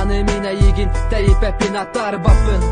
Аны мин эйигин тэйиппэппин аттарбаппын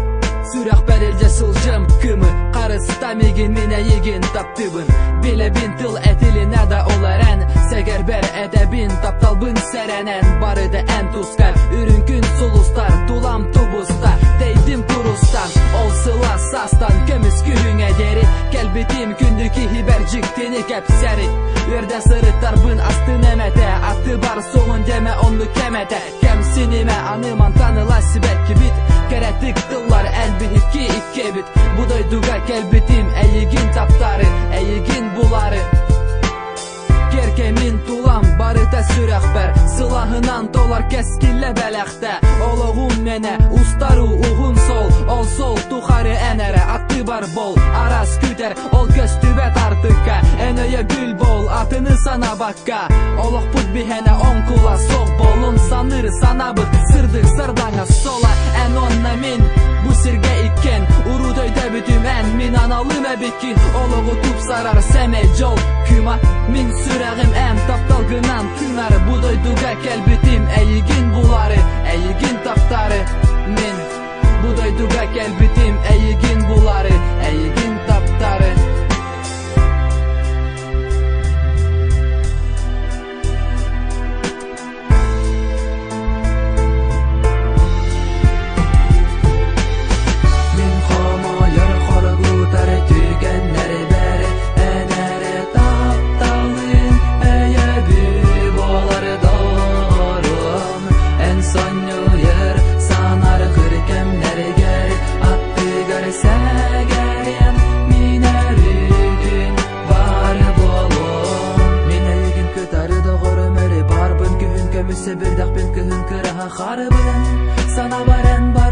Сүрэхпэр илдьэ сылдьыам кымы Харыста миигин мин эйигин таптыыбын Билэбин тыл этилинэ да ол эрэн Сэгэрбэр этэбин тапталбын сэрэнэн Барыта эн тускар үрүҥ күн сулустар Тулам тубуста тэйдим курустан Ол сыла састан көмүс күһүҥэ диэри Кэлбитим күндү киһибэр дьиктини кэпсэри Үөрдэ сырыттарбын астын эмэтэ Аттыбар суоҕун диэмэ оннук кэмэтэ Кэмсинимэ аны мантан ыла сибэккибит Кэрэтик тыллар эн биһикки иккиэбит Бу дойдуга кэлбитим эйигин таптаары Эйигин булаары Кэркэмин тулам барыта сүрэхпэр Сылаһынан толор кэскиллэ бэлэхтэ Олоҕум мэнэ устару уһун сол Ол сол тухары эн эрэ аттыбар бол Арас күтэр ол көстүбэт артыкка Эн өйөбүл бол атыны санаабакка Олохпут биһэнэ оҥкула суох болун Саныыр санаабыт сырдык сардаҥа сола Эн уонна мин бу сиргэ иккиэн Урут өйдөбүтүм эн мин аналым эбиккин Олоҕу тупсарар сэмэй дьол кыыма Мин сүрэҕим эн тапталгынан тыынар Бу дойдуга кэлбитим эйигин булаары Эйигин таптаары Мин бу дойдуга кэлбитим эйигин булаары Эйигин таптаары Мин хомойор хоргутар түгэннэрбэр эн эрэ тапталын өйөбүл буолар доҕорум эн сонньуйар санаргыр кэмнэргэр аттыгар сэгэриэм мин өрүүтүн бар буолуом Мин эйигин кытары доҕорум өрө барбын күһүн көмүс сэбирдэхпин кыһын кыраһа харыбын санабар эн бар.